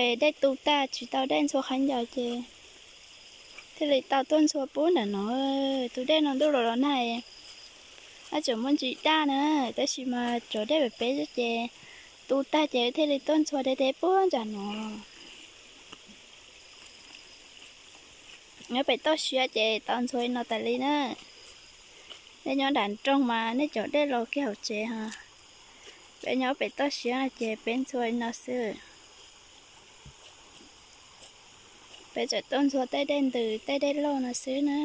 Ces dej tu tag tsis tau dej ntxhua qhov ncauj ces thiaj li tau tuaj ntxhua pub nram no. Tus dej no ntuj los los nag, ab tseem muaj ntsis daj na, tab sis mas cov dej pem peb ces tu tag ces thiaj li tuaj ntxhua deb deb puag nram no. Nyob pem toj siab ces tau ntxhua li no tas li na. Nej nyob nram nroog mas nej cov dej los kiag hauv tsev ha. Peb nyob pem toj siab no ces peb ntxhua li no xwb. Peb tseem tuaj ntxhua tej dej ntws tej dej loj no xwb na.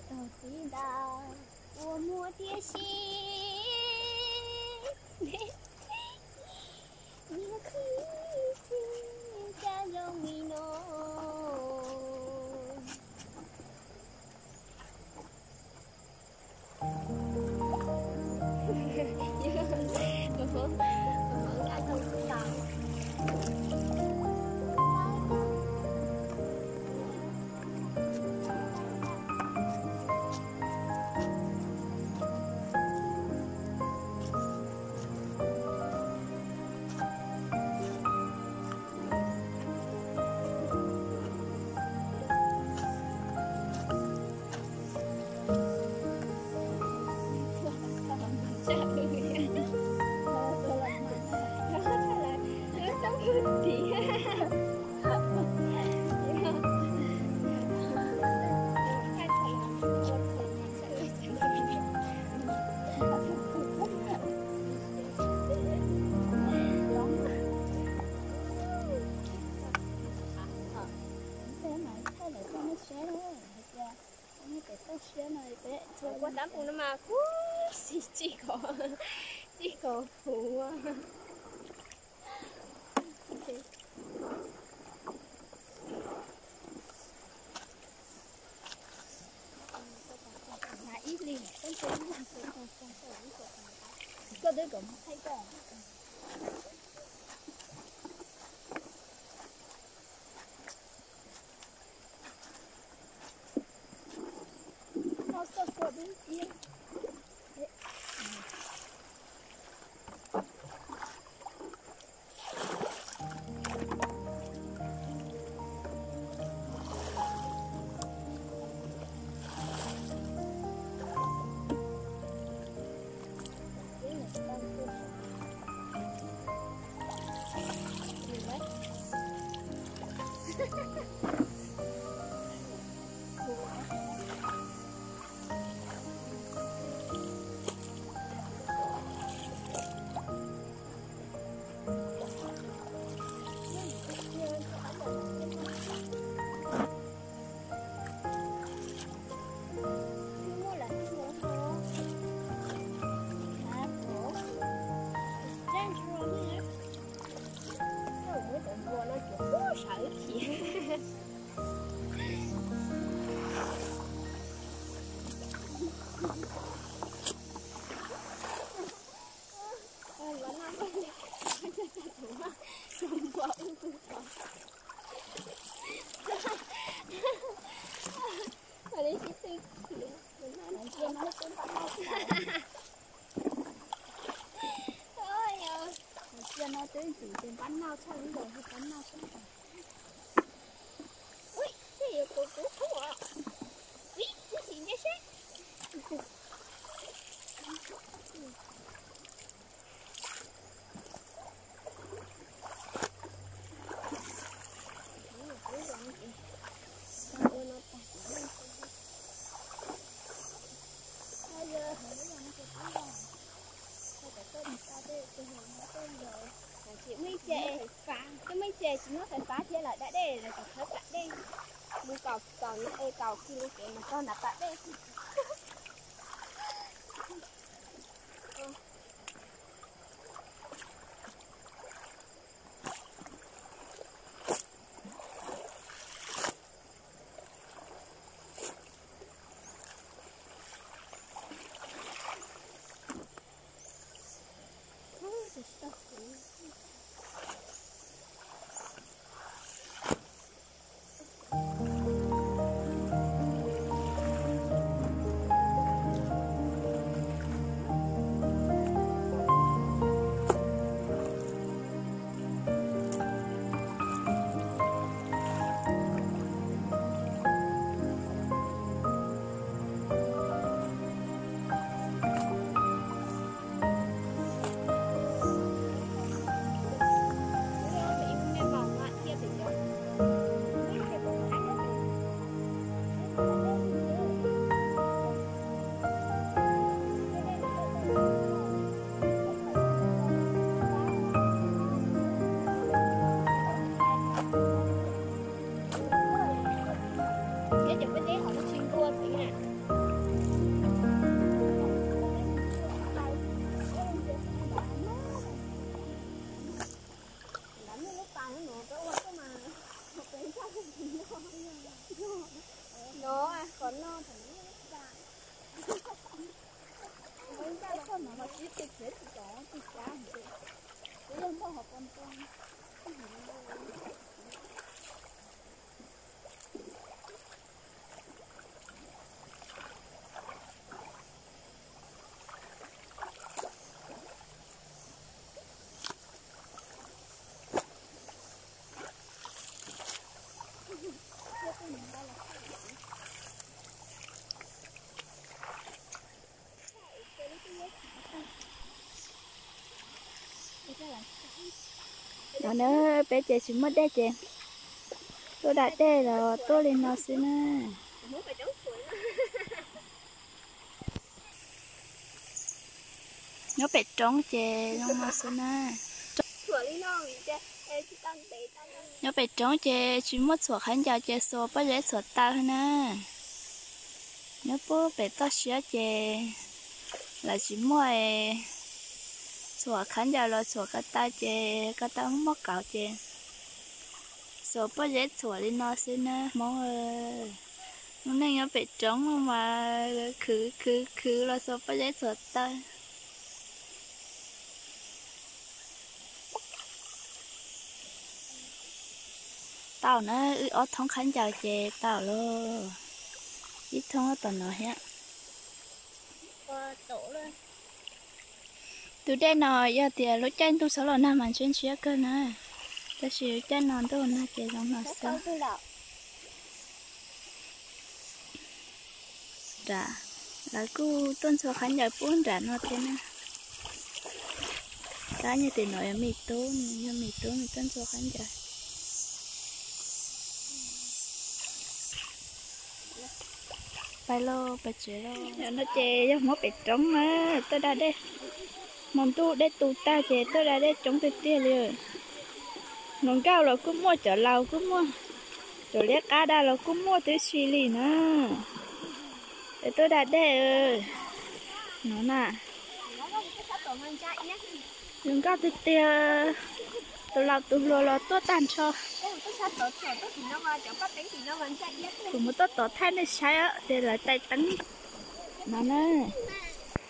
Tau tib ntag uas muaj tiam sis, niag txiv txiv cas zoo li no. Kuv xav mus no mas kub xis tsis kom, tsis kom puv. Ib li, koj twb kom mus thaij koj. Noj xoj kua dub nciab. Cia no twb ntxim ces pab noj tshaj li ntawd thiaj pab noj tshaj. Ui, tej yuav puv puv kub os. Ui, ib sim nce seb. Ua no tag kuv yeej Muaj ib ce, muaj ib ce tsis muaj fais fab thiab lawm, da dej lawv tseem khawb plam dej mus kaum, kaum no es kaum ki lus kev mus txog nram plam dej. No, qhov no. No na, peb ces tsis muaj dej ces tuaj da dej los tuaj li no xwb na. Nyob pem roob ces zoo no xwb na. Nyob pem roob ces tsis muaj txhuam khaub ncaws ces xuas pob zeb txhuam taw na. Nyob puag pem toj siab ces lawv tsis muaj txhuam khaub ncaws los txhuam ko taw ces ko taw muaj kauv ces xuas pob zeb txhuam li no xwb na Hmoob. Lub neej nyob pem roob mas khwv khwv khwv los xuas pob zeb txhuam taw. Tau na, wb ob thoob khaub ncaws ces tau lauj. Ib thoob tom no thiab. Tus dej no yog tias lub caij ntuj txhob los nag mas ntshiab ntshiab kawg na, tab sis lub caij no ntuj nag ces zoo no xwb. Nram, lawv kuj tuaj ntxhua khaub ncaws puag nram no thiab na. Tab nyob tim no yog me tub, yog me tub nws tuaj ntxhua khaub ncaws. Pais lauj, pais tsev lauj. No ces yog Hmoob pem roob na, tuaj da dej. Hmo ntuj dej tu tag ces tuaj da dej coob tiag tiag li. Hluas nkauj los kuj muaj, cov laus kuj muaj, cov liab qab da los kuj muaj tib si li na. Es tuaj da dej no na. Zoo nkauj tiag tiag, tus laus tus hluas los tuaj tag nrho. Kuv mus tuaj tod thaij nej saib tias lawv tais teeb no na.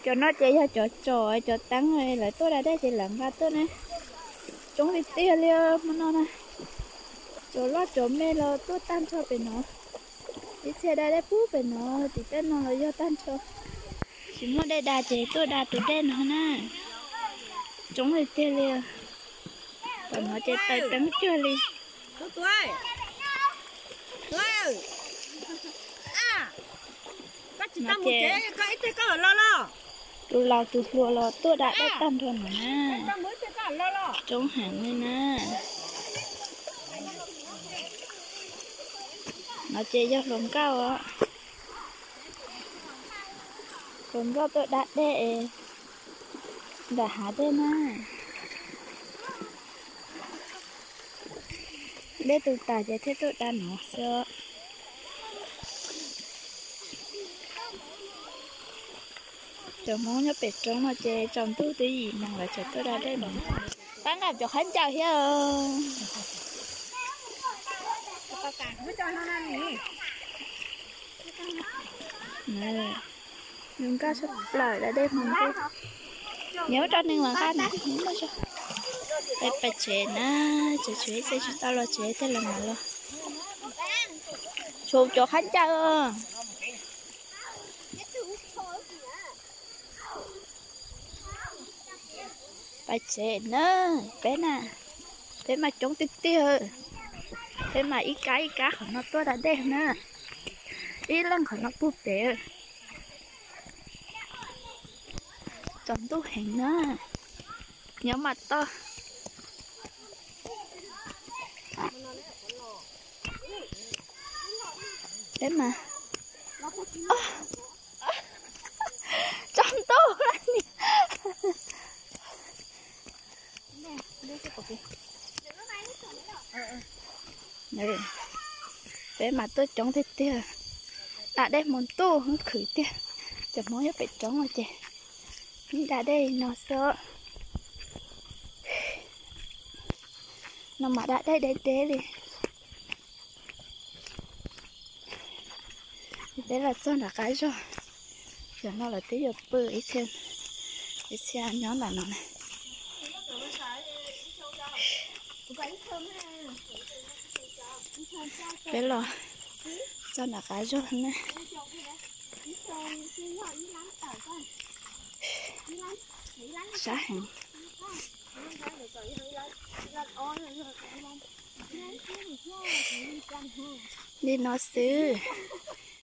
Cov no ces yog cov tsom cov teeb lawv tuaj da dej ces lawv nqa tuaj ne. Coob tiag tiag li hmo no na. Cov loj cov me los tuaj tag nrho pem no. Ib txhia da dej puag pem no, tim tej no los yog tag nrho. Tsis muaj dej da ces tuaj da tus dej no na. Coob li tiag li. Tom no ces tais teeb cuag li. Tus laus tus hluas los tuaj da dej tag nrho no na. Coob heev li na. No ces yog hluas nkauj os. Hluas nkauj tuaj da dej nram hav dej na. Dej tu tas ces thiaj tuaj da no xwb. Cov Hmoob nyob pem roob no ces tsaus ntuj twb yim moos lawv tseem tuaj da dej no. Pab nqa cov khaub ncaws thiab. Zoo nkauj tshaj plaws da dej hmo ntuj. Nyob rau neeg los nqa na. Peb pais tsev na, tsev tsev tsev tsis tau los tsev tej los mam los. Tshuav cov khaub ncaws. Pais tsev na, peb na, peb mas coob tiag tiag. Peb mas ib kab ib kab qhov no tuaj da dej na. Ib leeg qhov no puag pem. Tsaus ntuj heev na. Nyob mas toj. Peb mas tsaus ntuj. Peb mas tuaj coob tiag tiag. Da dej hmo ntuj khwv tiag. Cov Hmoob nyob pem roob no ces yeej da dej no xwb. No mas da dej deb deb li. Peb los txog nram qab zog. Cov no lawv twb yuav pw ib txhia, ib txhia nyob ntawm no na. Peb los txog nram qab zog na. Sab heev. Li no xwb.